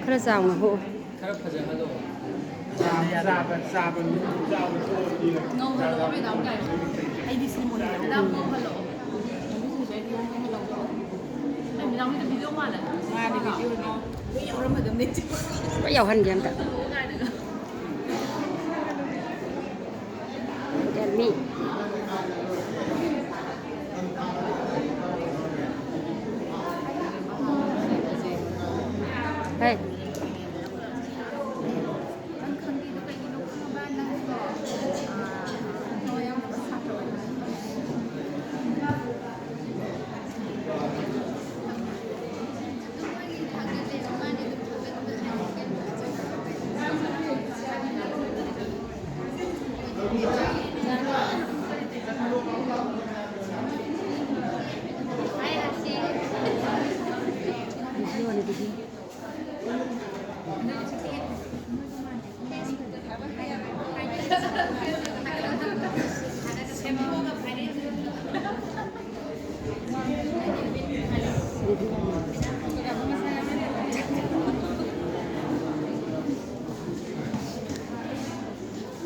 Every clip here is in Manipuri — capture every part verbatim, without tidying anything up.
ꯈꯔ ꯆꯥꯎꯅ ꯍꯣ꯫ ꯈꯔ ꯐꯖꯍꯜꯂꯣ꯫ ꯆꯥꯕ, ꯆꯥꯕ, ꯆꯥꯕ ꯃꯤ, ꯆꯥꯕ ꯇꯣꯛꯑꯗꯤ ꯉꯧꯍꯜꯂꯣ, ꯃꯦꯗꯥꯝ ꯀꯥꯏ? ꯑꯩꯗꯤ ꯁꯤ ꯃꯨꯟꯗ꯭ꯔꯦ꯫ ꯃꯦꯗꯥꯝ ꯉꯧꯍꯜꯂꯣ꯫ ꯉꯧꯍꯜꯂꯣ꯫ ꯑꯩ ꯃꯦꯗꯥꯝꯒꯤꯗꯣ ꯚꯤꯗꯤꯑꯣ ꯃꯥꯜꯂꯦ꯫ ꯃꯥꯅꯦ, ꯚꯤꯗꯤꯑꯣꯅꯦ꯫ ꯂꯣꯏ ꯌꯥꯎꯔꯝꯃꯗꯕꯅꯦ꯫ ꯂꯣꯏ ꯌꯥꯎꯍꯟꯒꯦ ꯑꯝꯇ꯫ ꯀꯥꯏꯗꯅꯣ? Look at me. Hey.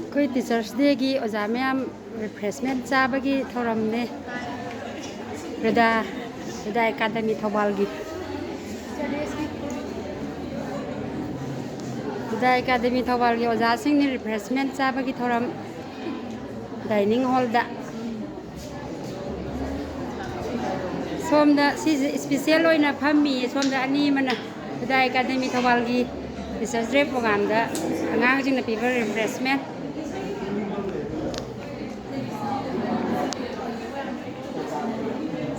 ꯑꯩꯈꯣꯏ Teachers' Day-ꯒꯤ ꯑꯣꯖꯥ ꯃꯌꯥꯝ refreshment ꯆꯥꯕꯒꯤ ꯊꯧꯔꯝꯅꯦ꯫ ꯍ꯭ꯔꯤꯗꯥ, ꯍ꯭ꯔꯤꯗꯥ Academy ꯊꯧꯕꯥꯜꯒꯤ꯫ ꯍ꯭ꯔꯤꯗꯥ Academy ꯊꯧꯕꯥꯜꯒꯤ ꯑꯣꯖꯥꯁꯤꯡꯅ refreshment ꯆꯥꯕꯒꯤ ꯊꯧꯔꯝ dining hall-ꯗ꯫ ꯁꯣꯝꯗ ꯁꯤꯁꯦ special ꯑꯣꯏꯅ ꯐꯝꯃꯤꯌꯦ꯫ ꯁꯣꯝꯗ ꯑꯅꯤ ꯑꯃꯅ ꯍ꯭ꯔꯤꯗꯥ Academy ꯊꯧꯕꯥꯜꯒꯤ Teachers' Day program-ꯗ ꯑꯉꯥꯡꯁꯤꯡꯅ ꯄꯤꯕ refreshment꯫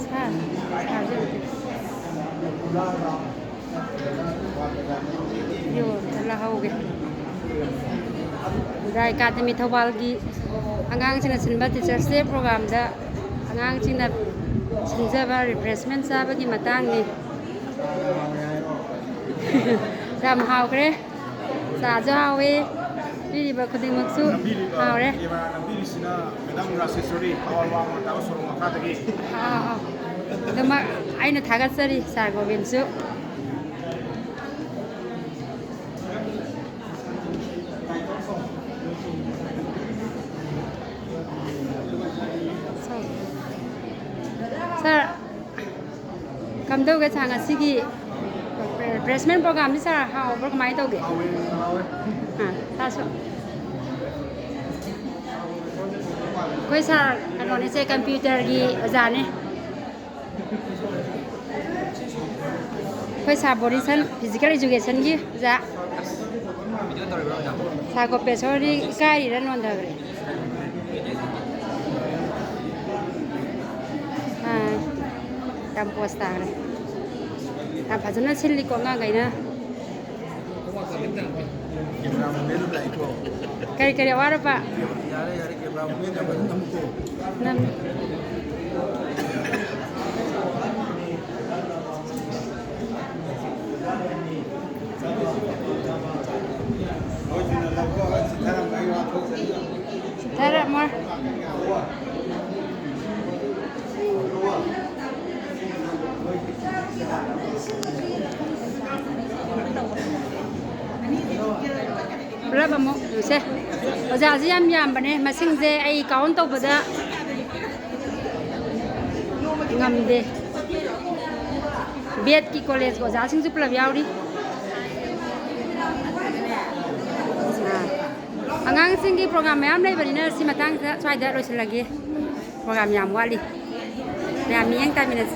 ꯁꯥ-, ꯁꯥꯁꯦ ꯑꯝꯇ꯫ ꯌꯣ, ꯑꯝꯇ ꯂꯧꯍꯧꯒꯦ꯫ ꯍ꯭ꯔꯤꯗꯥ Academy ꯊꯧꯕꯥꯜꯒꯤ ꯑꯉꯥꯡꯁꯤꯡꯅ ꯁꯤꯟꯕ Teachers' Day program-ꯗ ꯑꯉꯥꯡꯁꯤꯡꯅ ꯁꯤꯟꯖꯕ refreshment ꯆꯥꯕꯒꯤ ꯃꯇꯥꯡꯅꯤ꯫ ꯌꯥꯝ ꯍꯥꯎꯈ꯭ꯔꯦ꯫ ꯆꯥꯁꯨ ꯍꯥꯎꯋꯦ꯫ ꯄꯤꯔꯤꯕ ꯈꯨꯗꯤꯡꯃꯛꯁꯨ ꯅꯝꯕꯤꯔꯤꯕ ꯍꯥꯎꯔꯦ꯫ Camera ꯅꯝꯕꯤꯔꯤꯁꯤꯅ Madam ꯔꯥꯖꯦꯁ꯭ꯋꯔꯤ, ꯊꯧꯕꯥꯜ ꯋꯥꯡꯃ ꯇꯥꯕ ꯁꯣꯔꯣꯛ ꯃꯈꯥꯗꯒꯤ꯫ ꯑꯥ, ꯑꯥ, ꯑꯥ꯫ ꯑꯗꯨꯃꯛ ꯑꯩꯅ ꯊꯥꯒꯠꯆꯔꯤ ꯁꯥꯔ ꯒꯣꯕꯤꯟꯁꯨ꯫ ꯀꯝꯗꯧꯒꯦ ꯁꯥꯔ, ꯉꯁꯤꯒꯤ placement programꯗꯤ ꯁꯥꯔ ꯍꯥꯎꯕ꯭ꯔꯥ, ꯀꯃꯥꯏꯅ ꯇꯧꯒꯦ? ꯍꯥꯎꯋꯦ, ꯍꯥꯎꯋꯦ꯫ ꯑꯥ, ꯁꯥꯔꯁꯨ꯫ ꯑꯩꯈꯣꯏ ꯁꯥꯔ ꯀꯩꯅꯣꯅꯦ, ꯁꯦ computerꯒꯤ ꯑꯣꯖꯥꯅꯦ꯫ ꯑꯩꯈꯣꯏ ꯁꯥꯔ ꯕꯣꯔꯤꯁꯟ, physical educationꯒꯤ ꯑꯣꯖꯥ꯫ ꯁꯥꯔ ꯒꯣꯄꯦꯁꯣꯔꯗꯤ ꯏꯀꯥꯏꯔꯤꯔ ꯅꯣꯟꯊꯈ꯭ꯔꯦ? ꯑꯥ, ꯌꯥꯝ ꯄꯣꯁ ꯇꯥꯈ꯭ꯔꯦ꯫ ꯌꯥꯝ ꯐꯖꯅ ꯁꯤꯜꯂꯤꯀꯣ ꯑꯉꯥꯡꯈꯩꯅ꯫ ꯀꯔꯤ ꯀꯔꯤ ꯑꯋꯥꯠ ꯑꯄꯥ? ꯅꯝ-, ꯁꯤꯊꯔꯝꯃꯣ꯫ ꯄꯨꯂꯞ ꯑꯃꯨꯛ ꯌꯦꯡꯁꯦ꯫ ꯑꯣꯖꯥꯁꯤ ꯌꯥꯝ ꯌꯥꯝꯕꯅꯦ, ꯃꯁꯤꯡꯁꯦ ꯑꯩ count ꯇꯧꯕꯗ ꯉꯝꯗꯦ꯫ ꯕꯦꯠꯀꯤ ꯀꯣꯂꯦꯖꯀꯤ ꯑꯣꯖꯥꯁꯤꯡꯁꯨ ꯄꯨꯂꯞ ꯌꯥꯎꯔꯤ꯫ ꯑꯥ꯫ ꯑꯉꯥꯡꯁꯤꯡꯒꯤ program ꯃꯌꯥꯝ ꯂꯩꯕꯅꯤꯅ ꯁꯤ ꯃꯇꯥꯡꯁꯤꯗ ꯁ꯭ꯋꯥꯏꯗ ꯂꯣꯏꯁꯤꯜꯂꯒꯦ꯫ Program ꯌꯥꯝ ꯋꯥꯠꯂꯤ꯫ ꯃꯌꯥꯝ ꯃꯤꯠꯌꯦꯡ ꯇꯥꯃꯤꯟꯅꯁꯤ꯫